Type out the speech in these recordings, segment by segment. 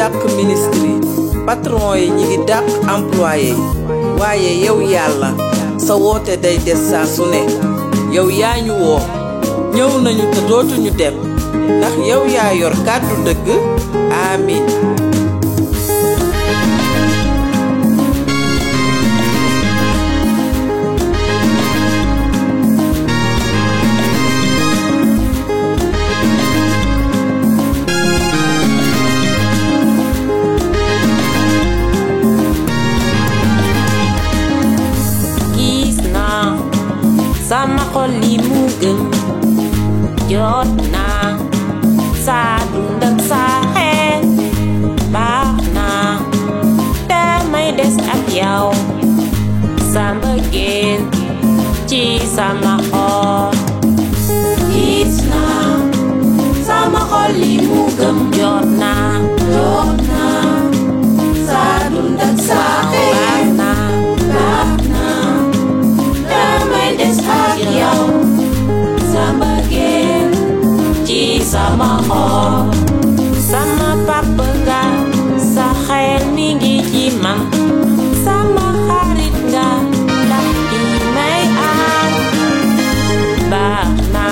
dàq ministre yi patron yi ñi ngi dàq employé yi waaye yow yàlla sa woote day des saa su ne yow yaa ñu woo ñëw nañu te dootuñu dem ndax yow yaa yor kàddu dëgg amiin sama xol li mu gëm jot naa saa dund ak saa xel baax naa te may des ak yow sa mbëggeel ci sama xol gis naa sama xol li mu gëm jot naa saa dund ak saa xel baax naa yow sama gel ci sama xol sama papa nga sa xel mi ngi ci man sama xarit nga ndax di may aar baax na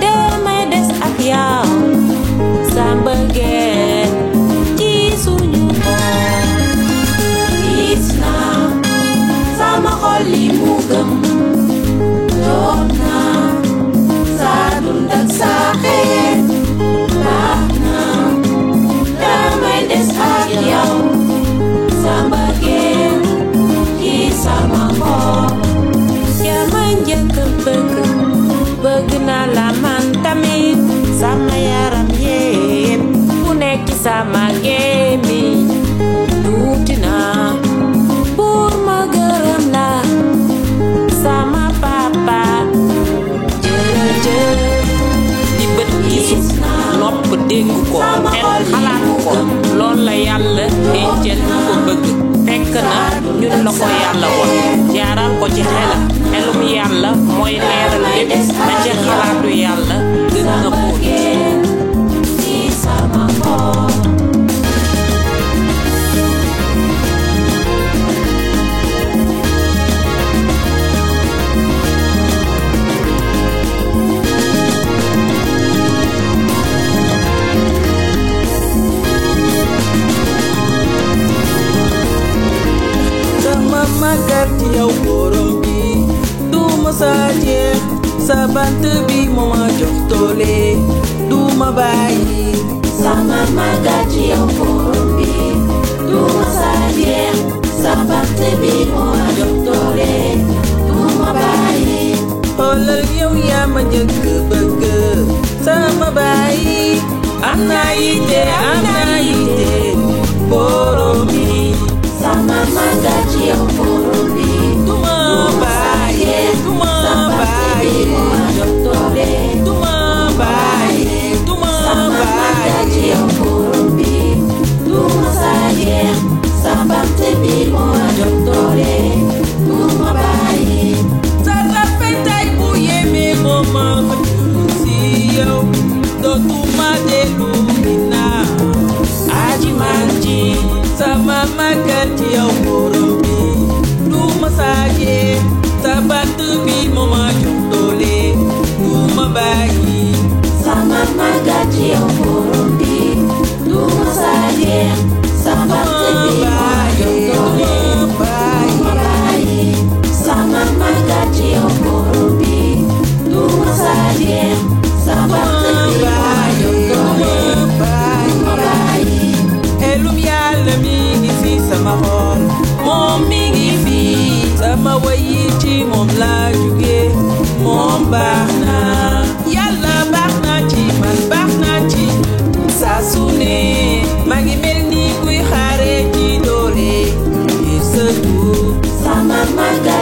damay des ak yow sama gel ci suñu xol gis naa sama xol li mu gëm bëgg naa la man tamit sama yaram yépp ku nekk ci sama gémmiñ tuuti naa pour ma gërëm la sama papa jërëjëf di bët gisu nopp dégg ko xel xalaat ko lool la yàlla dencal ñu ko bëgg fekk na ñun la ko yàlla won jaaral ko ci xelam xelum yàlla mooy leeral lépp ba ci xalaatu yàlla gën na ko ci sama xol sama magat yow borom bi du ma sa jeex sa bant bi moo ma jox doole du ma bàyyi sama magat yow borom bi du ma sa jeex sa bant bi moo ma jox doole du ma bàyyi xoolal yow yaa ma njëkk bëgg sama bàyyi am naa yite borom bi sama magat yow borom bi du ma bàyyi du ma bàyyi moo ma jox doole du ma bàyyi du ma bàyyi yow borom bi du ma sa jeex sa bant bi moo ma jox doole du ma bàyyi sa rafetaay bu yéeme moo ma fa jur si yow dootuma dellu ginnaaw aji man ji sama magat yow borom bi du ma sa jeex sa bant bi moo ma jox doole du ma bàyyi sama magat yow borom bi du ma sa jeex sa bant bi moo ma jox doole du ma bàyyi sama magat yow borom bi du ma sa jeex sa bant bi moo ma jox doole du ma bàyyi elum yàlla mi ngi fi sama xol moom mi ngi fi sama wayi ci moom laa jóge moom baax na yàlla baax na ci man baax na ci saa su ne maa ngi mel ni kuy xaare ci doole ngir sa tur sama magat